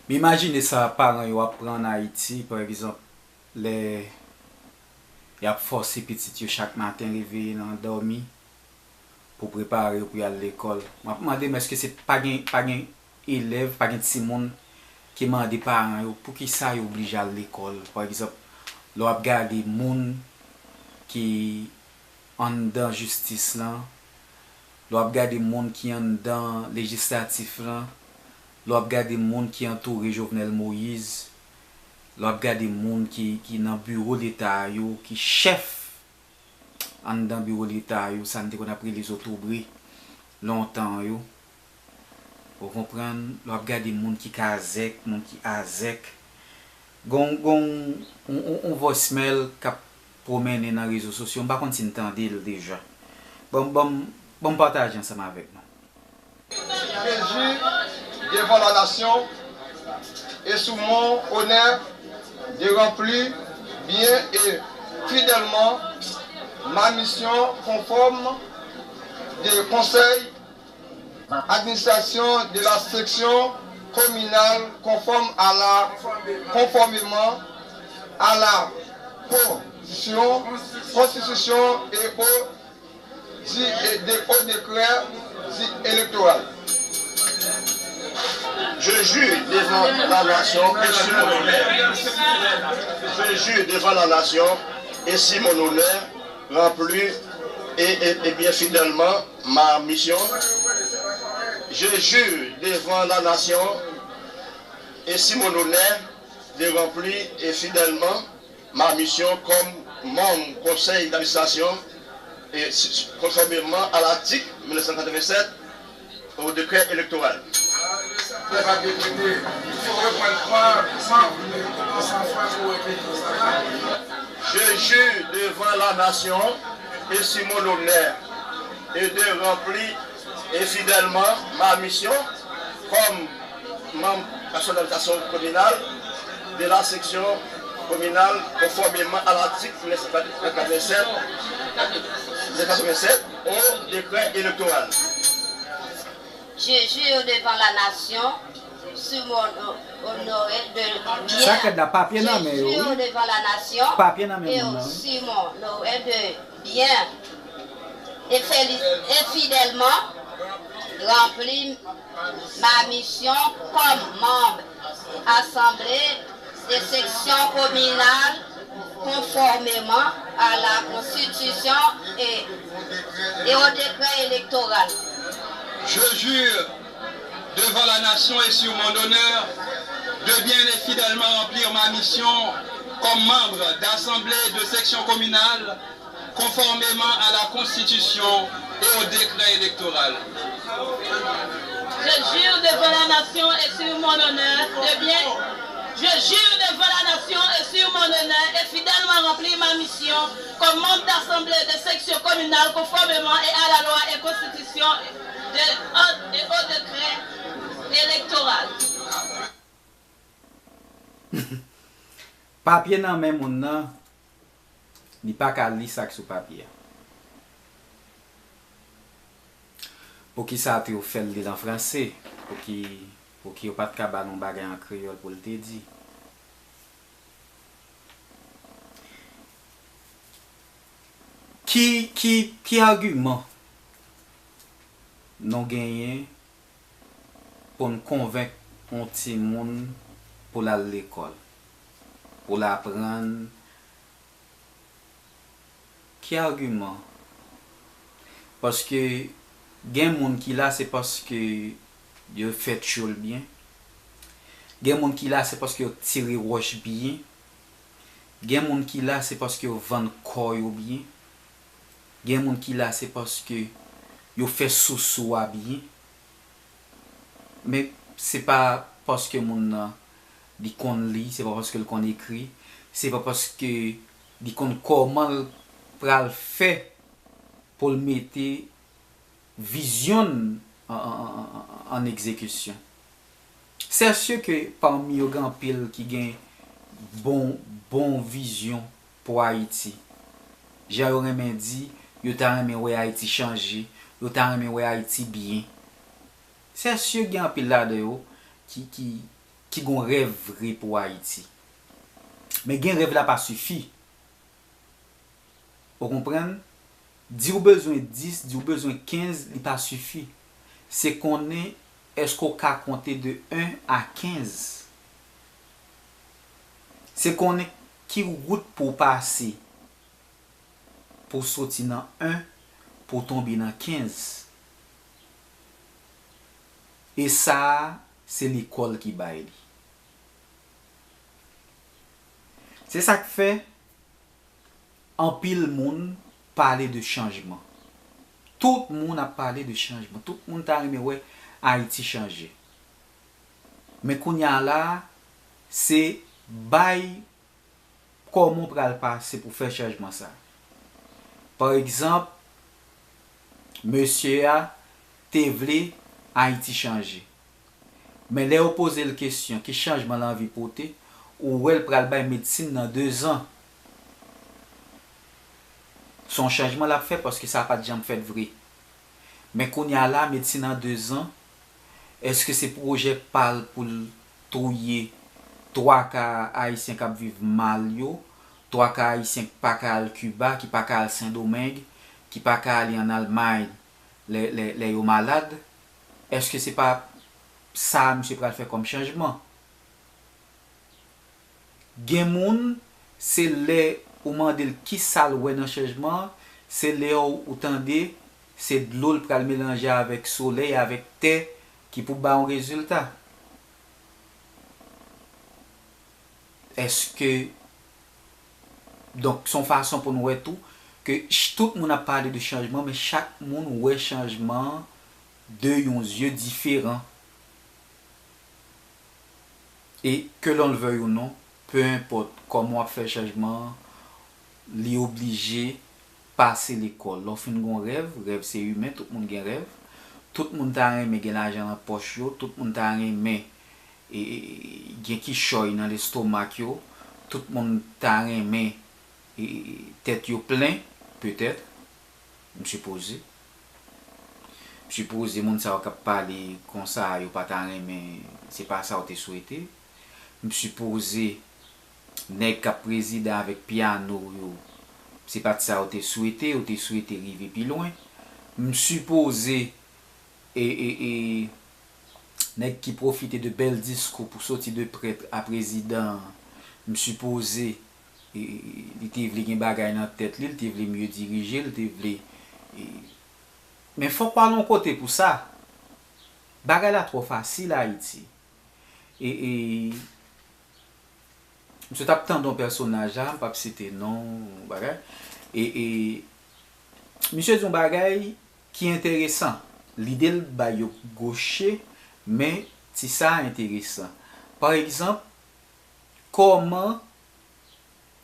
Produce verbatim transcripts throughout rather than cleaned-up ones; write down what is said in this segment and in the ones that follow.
M imajine sa paran yo ap pran ann Ayiti, pa egzanp, lè y ap fòse pitit yo chak maten reveye nan dòmi pou prepare yo pou y al lekòl. M ap mande m èske se pa gen, pa gen elèv, pa gen timoun ki mande paran yo poukisa yo oblije al lekòl. Pa egzanp, lè w ap gade moun ki anndan jistis lan, lè w ap gade moun ki anndan lejislatif lan, lè w ap gade moun ki antoure Jovenel Moïse, lè w ap gade moun ki, ki nan biwo leta yo, ki chèf anndan biwo leta yo, sa n te konn ap rele zotobre lontan yo. Ou konprann? Lè w ap gade moun ki kazèk, moun ki azèk. Gon, gon, on, on, on voicemail k ap pwomennen nan rezo sosyo, m pa konn si n tande l deja. Ban m, ban m, ban m pataje ansanm avèk nou. Je jure devant la nation et sur mon honneur de remplir bien et fidèlement ma mission conforme de conseil administration de la section communale conforme à la, conformément à la constitution, constitution et au, dit, et de, au décret dit électoral. Je jure devant la nation et sur mon honneur. Je jure devant la nation et sur mon honneur remplir et, et, et bien fidèlement ma mission. Je jure devant la nation et sur mon honneur de remplir et fidèlement ma mission comme membre conseil d'administration et conformément à l'article mille neuf cent quatre-vingt-sept au décret électoral. Je jure devant la nation et sur mon honneur et de remplir et fidèlement ma mission comme membre de la section communale de la section communale conformément à l'article mille neuf cent quatre-vingt-sept au décret électoral. Je jure devant la nation sur mon honneur de bien. Sa kèt la, papye nan men yo, wi. Devant la nation Papye nan men et moun nan, wi. Sur mon honneur de bien et, féli- et fidèlement remplir ma mission comme membre assemblée de section communale conformément à la constitution et, et au décret électoral. Je jure devant la nation et sur mon honneur de bien et fidèlement remplir ma mission comme membre d'assemblée de section communale conformément à la constitution et au décret électoral. Je jure devant la nation et sur mon honneur de bien. Je jure devant la nation et sur mon honneur et fidèlement remplir ma mission comme membre d'assemblée de section communale conformément et à la loi et constitution de, et au décret électoral. Papye nan men moun nan, li pa ka li sa k sou papye a. Poukisa te yo fè l li l an franse? Pouki, pouki yo pa t ka ba l yon bagay an kreyòl pou l te di? Ki, ki, ki agiman nou genyen pou n konvenk yon timoun pou l al lekòl, pou l aprann? Ki agiman? Paske gen moun ki la se paske yo fè tchoul byen. Gen moun ki la se paske yo tire wòch byen. Gen moun ki la se paske yo vann kò yo byen. Gen moun ki la se paske yo fè sousou a byen. Men se pa paske moun nan li konn li, se pa paske l konn ekri, se pa paske li konn kòman l pral fè pou l mete vizyon n an, an, an, an, an egzekisyon. C'est sûr que pami yo gen anpil ki gen bon, bon vizyon pou Ayiti. Jan yo renmen di, yo ta renmen wè Ayiti chanje, yo ta renmen wè Ayiti byen. C'est sûr gen anpil ladan yo ki, ki, ki gon rèv vre pou Ayiti. Men gen rèv la pa sifi. Ou konprann? Di w bezwen dis, di w bezwen kenz, li pa sifi. Se konnen èske w ka konte de en a kenz. Se konnen ki wout pou w pase pou w soti nan en pou w tonbe nan kenz. E sa a, se lekòl ki bay li. Se sa k fè anpil moun pale de chanjman. Tout moun ap pale de chanjman. Tout moun ta renmen wè Ayiti chanje. Men kounye a la, se bay kòman w pral pase pou fè chanjman sa. Pa egzanp, mesye a te vle Ayiti chanje. Men lè yo poze l kesyon, ki chanjman l anvi pote, ou wè l pral bay medsin nan dezan. Se yon chanjman l ap fè paske sa pa t janm fèt vre. Men kounye a la, medsin nan dezan, èske se pwojè pa l pou l touye twa ka Ayisyen k ap viv mal yo, twa ka Ayisyen k pa ka al Kiba, ki pa ka al Sendomeng, ki pa ka ale ann Almay lè, lè, lè yo malad? Èske se pa sa misye pral fè kòm chanjman? Gen moun, se lè ou mande l kisa l wè nan chanjman an, se lè ou, ou tande se dlo l pral melanje avèk solèy, avèk tè ki pou ba yon rezilta. Èske, donk, se yon fason pou n wè tou ke ch- tout moun ap pale de chanjman, men chak moun wè chanjman an de yon zye diferan. E ke l'on le veuille ou non, pe enpòt kòman w ap fè chanjman an, li oblije pase lekòl. Lè w fin gon rèv, rèv se imen, tout moun gen rèv. Tout moun ta renmen gen lajan nan pòch yo, tout moun ta renmen e, e, gen kichòy nan lestomak yo, tout moun ta renmen e, tèt yo plen, petèt, m sipoze. M sipoze moun sa yo k ap pale konsa a, yo pa ta renmen, se pa sa yo te swete. M sipoze nèg k ap prezide avèk pyano yo, se pa t sa yo te swete, yo te swete rive pi lwen. M sipoze e, e, e, nèg ki pwofite de bèl diskou pou soti de prèt a prezidan, m sipoze e, li te vle gen bagay nan tèt li, li te vle mye dirije, li te vle e, men fòk w al yon kote pou sa. Bagay la twò fasil Ayiti. E, e, misye t ap tande yon pèsonaj la, m p ap site non, bagay. E, e, misye di yon bagay ki enteresan. Lide l bay yo goche, men ti sa a enteresan. Pa egzanp, kòman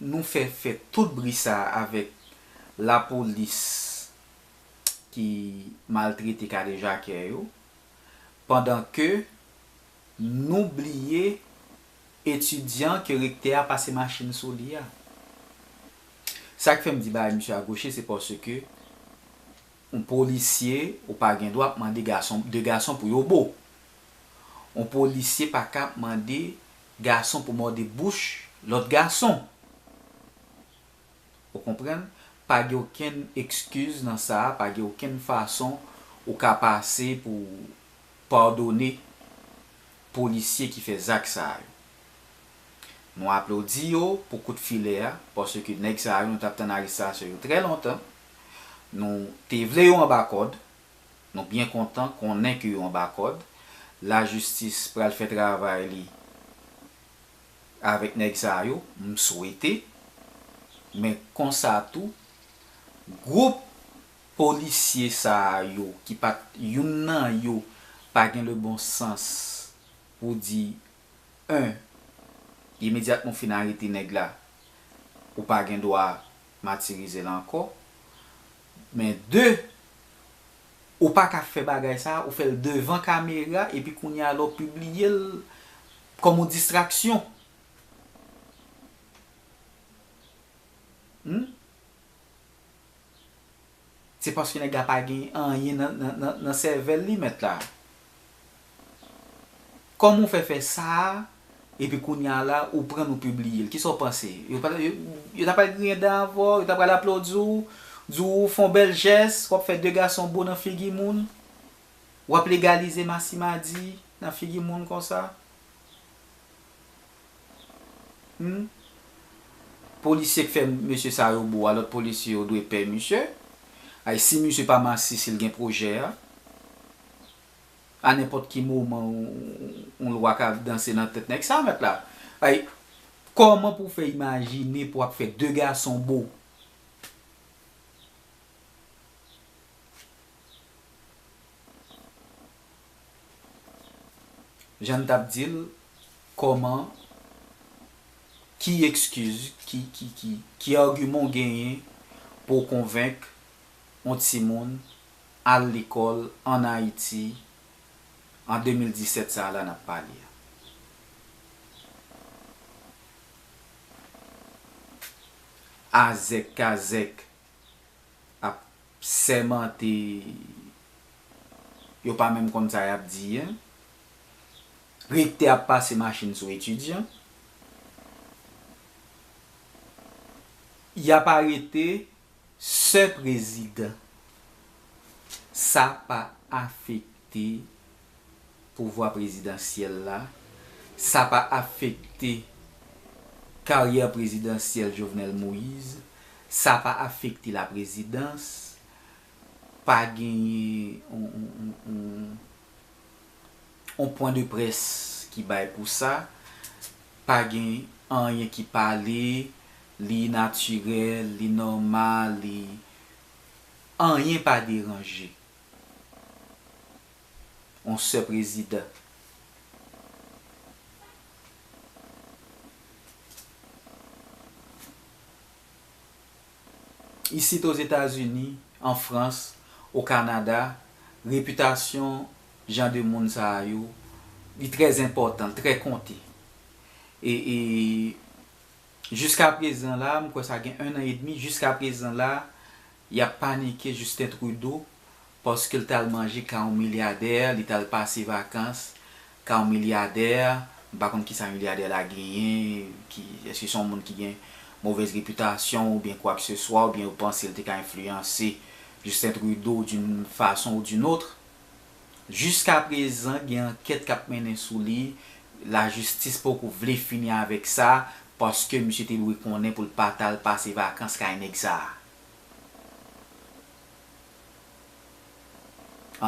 nou fè fè tout bri sa a avèk lapolis ki maltrete kadejakè yo, pandan ke nou bliye etidyan ke rektè a pase machin sou li a. Sa k fè m di bagay misye a goche, se paske yon polisye, ou pa gen dwa ap mande gason, de gason pou yo bo. Yon polisye pa ka ap mande gason pou mòde bouch lòt gason. Ou konprann? Pa gen okenn ekskiz nan sa a, pa gen okenn fason ou ka pase pou padone polisye ki fè zak sa a yo. Nou aplodi yo pou kout filè a, paske nèg sa a yo, nou t ap tann arestasyon yo trè lontan. Nou te vle yo anba kòd, nou byen kontan konnen ke yo anba kòd. Lajistis pral fè travay li avèk nèg sa yo, m swete. Men konsa tou, gwoup polisye sa a yo, ki pa t, youn nan yo pa gen le bon sans pou di, en, imedyatman w fin arete nèg la, ou pa gen dwa matirize l ankò. Men de, ou pa ka fè bagay sa a, ou fè l devan kamera, epi kounye a la w pibliye l kòm yon distraksyon. Hmm? Se paske nèg la pa gen anyen nan, nan, nan, nan sèvèl li, mèt la. Kòman w fè fè sa a, Epi kounye a la, ou pran l, ou pibliye l. Kisa w panse? Yo pa, yo, yo ta pral griyen dan avè w, yo ta pral aplodi w, di w fè yon bèl jès, w ap fè de gason bo nan figi moun, w ap legalize masimadi nan figi moun konsa? Hmm? Polisye k fè mesye sa yo bo a, lòt polisye yo dwe pè misye. Ay, si misye pa masis, si l gen pwojè a, a nenpòt ki moman, yon, yon lwa ka danse nan tèt nèg sa, mèt la. Ay, kòman pou w fè imajine pou w ap fè de gason bo? Jan n t ap di l, kòman, ki ekskiz, ki, ki, ki, ki agiman w genyen pou w konvenk yon timoun al lekòl ann Ayiti an de mil disèt sa a la n ap pale a? Azèk kazèk ap sèmante, yo pa menm konn sa y ap di, en. Rektè ap pase machin sou etidyan. Y ap arete sè prezidan. Sa pa afekte pouvwa prezidansyèl la, sa pa afekte karyè prezidansyèl Jovenel Moïse, sa pa afekte laprezidans, pa genyen yon, yon, yon, yon, yon pwen de près ki bay pou sa, pa gen anyen ki pale, li natirèl, li nòmal, li, anyen pa deranje. On sè prezidan. Isit Ozetazini, an Frans, o Kanada, repitasyon jan de moun sa a yo, li trè enpòtan, li trè konte. E, e, jiska prezan la, m kwè sa gen en an edmi, jiska prezan la, y ap panike Justin Trudeau, paske l t al manje ka yon milyadè, li t al pase vakans ka yon milyadè, m pa konn kisa milyadè la genyen, ki, èske se yon moun ki gen movèz repitasyon oubyen kwakseswa, oubyen yo panse l te ka enfliyanse Justin Trudeau d'une façon ou d'une autre. Jiska prezan, gen ankèt k ap mennen sou li, lajistis poko vle fini avèk sa, paske misye te dwe konnen pou l pa t al pase vakans kay nèg sa a.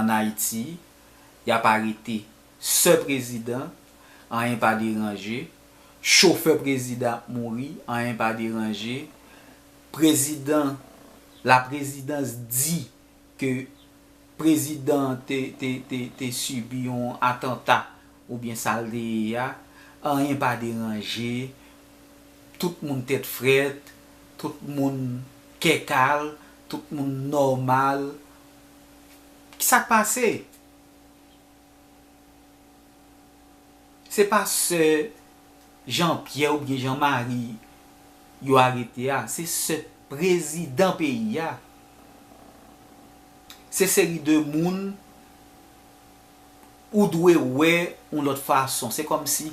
Ann Ayiti, y ap arete sè prezidan, anyen pa deranje, chofè prezidan ap mouri, anyen pa deranje, prezidan, laprezidans di ke prezidan te, te, te, te sibi yon atanta oubyen sa l te ye a, anyen pa deranje, tout moun tèt frèt, tout moun kè kal, tout moun nòmal. Kisa k pase? Se pa sè Jean Pierre oubyen Jean Marie yo arete a, se sè prezidan peyi a. Se seri de moun ou dwe wè yon lòt fason. Se kòmsi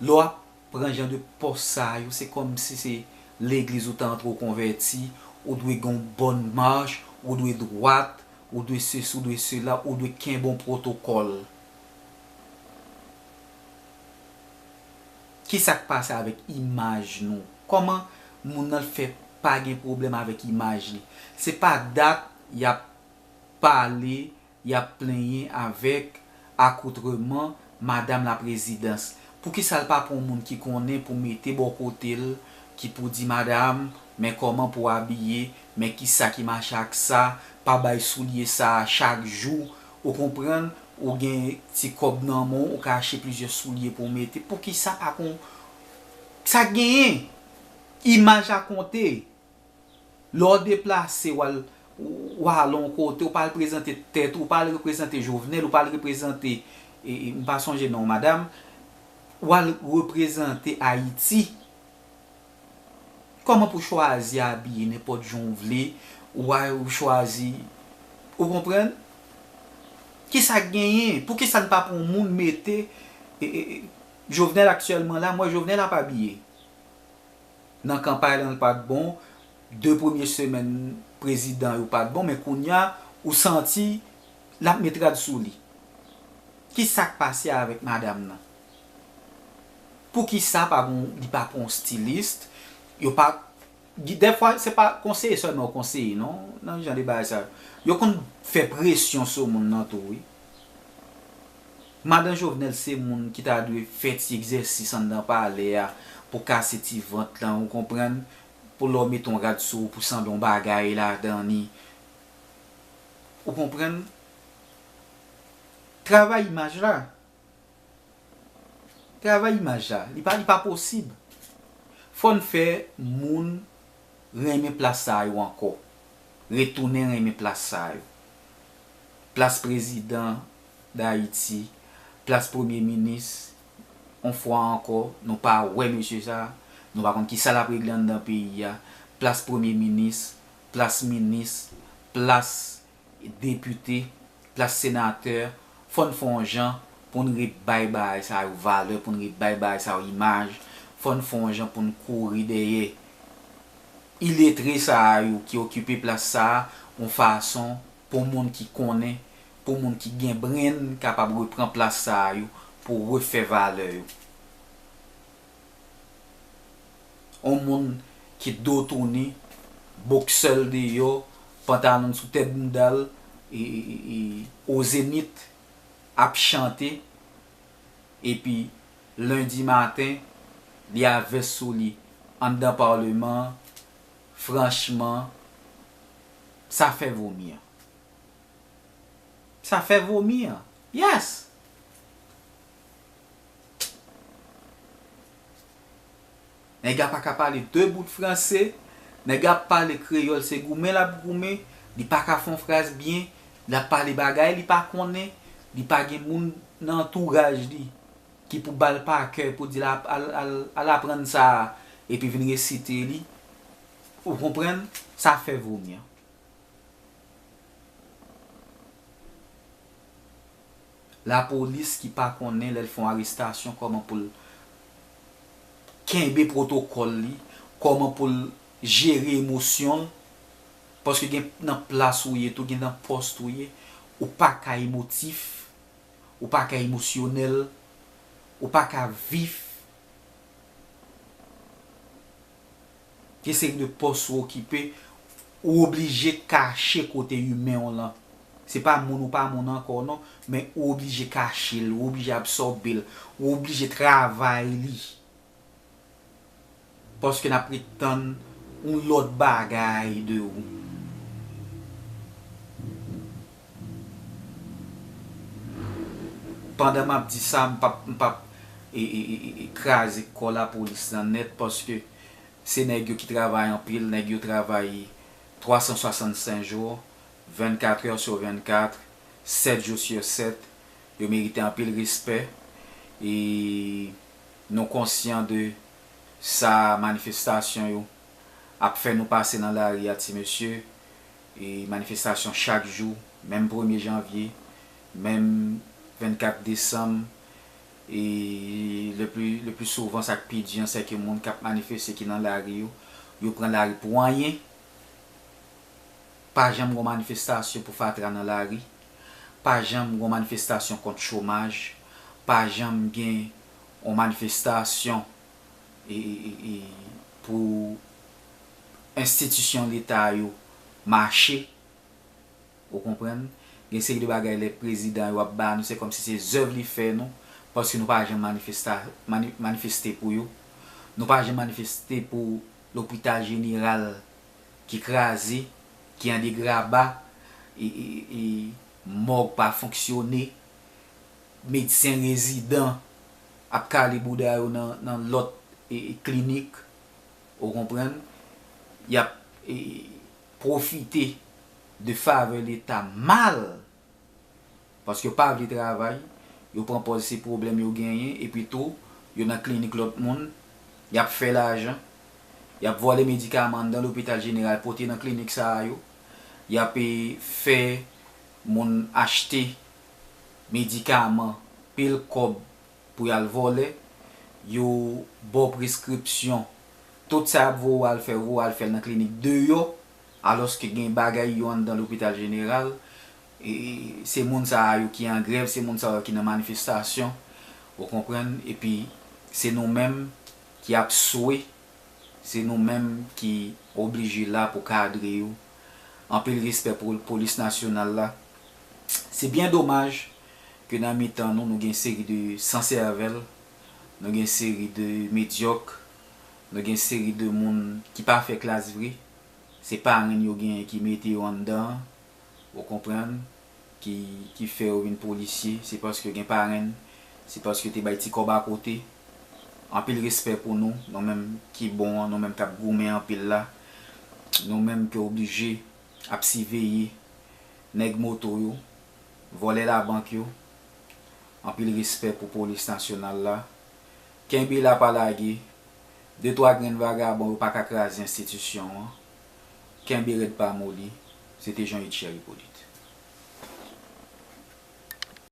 lè w ap pran jan de pòs sa yo, se kòmsi se legliz ou te antre w konvèti, ou dwe gen yon bòn mach, ou dwe dwat, ou dwe sesi, ou dwe sela, ou dwe kenbe yon pwotokòl. Kisa k pase avèk imaj nou? Kòman moun nan fè pa gen pwoblèm avèk imaj li? Se pa dat y ap pale, y ap plenyen avèk akoutreman Madam Laprezidans. Poukisa l pa pran yon moun ki konnen pou mete bò kote l, ki pou di, "Madam, men kòman pou w abiye, men kisa ki mache ak sa, pa bay soulye sa a chak jou, ou konprann, ou gen ti kòb nan men w, ou ka achte plizyè soulye pou w mete." Poukisa pa kon, sa genyen? Imaj la konte. Lè w deplase, w al, w al yon kote, ou pa al prezante tèt ou, ou pa al reprezante Jovenel, ou pa al reprezante, e, e, m pa sonje non madam, w al reprezante Ayiti. Kòman pou chwazi abiye nenpòt jan w vle, ou a, ou chwazi, ou konprann? Kisa k genyen? Poukisa n pa pran yon moun mete, e, e, e, Jovenel aktyèlman la, m wè Jovenel ap abiye. Nan kanpay lan, l pa t bon. De premye semèn prezidan yo pa t bon, men kounye a, ou santi l ap met rad sou li. Ki sa k pase avèk madanm nan? Poukisa pa gon, li pa pran yon stilis? Yo pa, dèfwa, se pa konseye sèlman yo konseye, non, nan jan de bagay sa yo. Yo konn fè presyon sou moun nan tou, wi. Madan Jovenel se moun ki ta dwe fè ti egzèsis anndan palè a pou kase ti vant lan, ou konprann? Pou lè w mete yon rad sou ou pou sanble yon bagay ladan li. Ou konprann? Travay imaj la. Travay imaj la. Li pa, li pa posib. Fò n fè moun renmen plas sa yo ankò. Retounen renmen plas sa yo. Plas prezidan Dayiti, plas premye minis, yon fwa ankò, nou pa wè mesye sa, nou pa konn kisa l ap regle anndan peyi a, plas premye minis, plas minis, plas depite, plas senatè, fò n fè yon jan pou n rebay bagay sa yo valè, pou n rebay bagay sa yo imaj, fò n fè yon jan pou n kouri dèyè iletre sa yo ki okipe plas sa a, yon fason pou moun ki konnen, pou moun ki gen brenn kapab repran plas sa yo, pou refè valè yo. On moun ki do tounen, boksè l deyò, pantalon l sou tèt bounda l, e, e, e, e, o zenit, ap chante, epi lendi maten, li a vès sou li, anndan palman an, franchman, sa fè vomi an. Sa fè vomi an. Yes! Nèg la pa ka pale de bout franse. Nèg la ap pale kreyòl, se goumen l ap goumen. Li pa ka fè yon fraz byen. L ap pale bagay li pa konnen. Li pa gen moun nan antouraj li ki pou ba l pa kè, pou di l al, al, al, al aprann sa a, epi vin resite li. Ou konprann? Sa fè vomi an. Lapolis ki pa konnen lè l fè yon arestasyon, kòman pou l kenbe pwotokòl li, kòman pou l jere emosyon l, paske gen nan plas ou ye tou, gen nan pòs ou ye, ou pa ka emotif, ou pa ka emosyonèl, ou pa ka vif. Gen seri de pòs ou okipe, ou oblije kache kote imen w lan. Se pa moun ou pa moun ankò non, men ou oblije kache l, ou oblije absòbe l, ou oblije travay li. Paske n ap ret tann yon lòt bagay de ou. Pandan m ap di sa, m p ap, m p ap, e, e, e, e, e, kraze kò lapolis lan nèt, paske se nèg yo ki travay anpil, nèg yo travay twa san swasannsenk jou, vennkat è sou vennkat, sèt jou sou sèt. Yo merite anpil respè. E nou konsyan de sa manifestasyon yo ap fè nou pase nan lari a, ti mesye. E manifestasyon chak jou, menm premye janvye, menm vennkat desanm. E le pli, le pli souvan, sa k pi di an, se ke moun k ap manifeste ki nan lari yo, yo pran lari pou anyen. Pa janm gon manifestasyon pou fatra nan lari. Pa janm gon manifestasyon kont chomaj. Pa janm gen yon manifestasyon, e, e, e, e, pou enstitisyon Leta yo mache. Ou konprann? Gen seri de bagay lè prezidan yo ap ba nou, se kòmsi se zèv li fè nou, paske nou pa janm manifesta-, mani-, manifeste pou yo. Nou pa janm manifeste pou lopital jeneral ki kraze, ki an degraba, e, e, e, mòg pa fonksyone, medsen rezidan ap kale bouda yo nan, nan lòt, e, e, klinik, ou konprann? Y ap, e, pwofite de favè Leta mal. Paske yo pa vle travay, yo pran pòz se pwoblèm yo genyen, epi tou, yo nan klinik lòt moun, y ap fè lajan, y ap vòlè medikaman anndan lopital jeneral, pote nan klinik sa a yo, y ap, e, fè moun achte medikaman, pil kòb pou y al vòlè, yo ba w preskripsyon. Tout sa y ap voye w al fè, voye w al fè l nan klinik deyò, alòske gen bagay yo anndan lopital jeneral. E se moun sa a yo ki an grèv, se moun sa a yo ki nan manifestasyon, ou konprann? Epi se nou menm ki ap swe, se nou menm ki oblije la pou kadre yo. Anpil respè pou polis nasyonal la. Se byen domaj ke nan mitan nou, nou gen seri de san sèvèl, nou gen seri de medyòk, nou gen seri de moun ki pa fè klas vre. Se parenn yo genyen ki mete yo anndan an, ou konprann, ki, ki fè yo vin polisye, se paske yo gen parenn, se paske yo te bay ti kòb akote. Anpil respè pou nou, nou menm ki bon an, nou menm k ap goumen anpil la, nou menm ki oblije ap siveye nèg moto yo, vòlè labank yo. Anpil respè pou polis nasyonal la. Kenbe la, pa lage. De twa grenn vagabon yo pa ka kraze enstitisyon an. Kenbe rèd, pa moli. Se te Jean Etcher Hyppolite.